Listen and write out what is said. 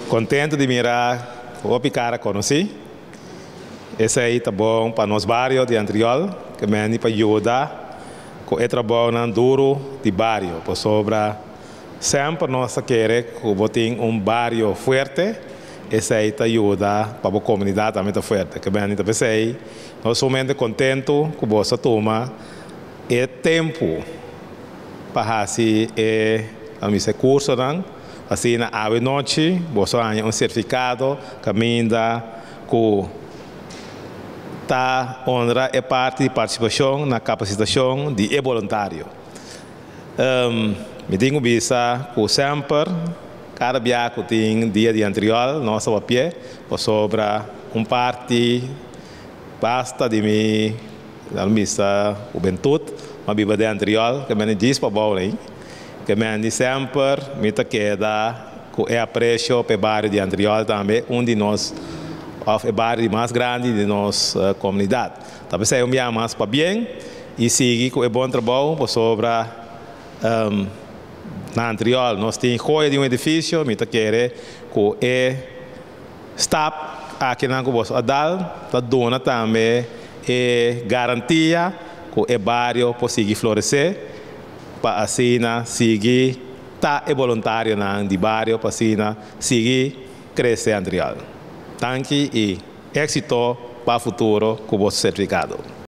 Kontentu di mira hopi kara konosí. Esei ta bon pa nos bario di Antriol, ke meni pa yuda ku e trabounan duru di bario, pasobra semper nos ta kere ku bo tin un bario fuerte, esei ta yuda pa bo komunidat tambe ta fuerte. Ke meni ta p'esei nos sumamente kontentu ku boso a tuma e tempu pa hasi e, laga mi bisa, e kursonan. Asina awe nochi boso haña un sertifikado kaminda ku ta honra e parti di partisipashon na kapasitashon di e boluntario. Mi tin ku bisa ku semper kada bia ku tin dia di Antriol nos ta papia pasobra un parti basta di mi nan bisa hubentut m'a biba den Antriol ke mende djis pa bou ei. Ke men di semper mi ta keda ku e apresio pa e bario di Antriol tambe, un di nos òf e bario di mas grandi di nos komunidat. Ta p'esei un bia mas pabien i sigui ku e bon trabou pasobra na Antriol nos tin joya di un edifisio, mi ta kere ku e stap akinan ku boso a dal ta duna tambe e garantia ku e bario por sigui floresé. Pa asina sigui ta e boluntarionan di bario pa asina sigui crece Antriol. Danki y exito pa futuro cu boso certificado.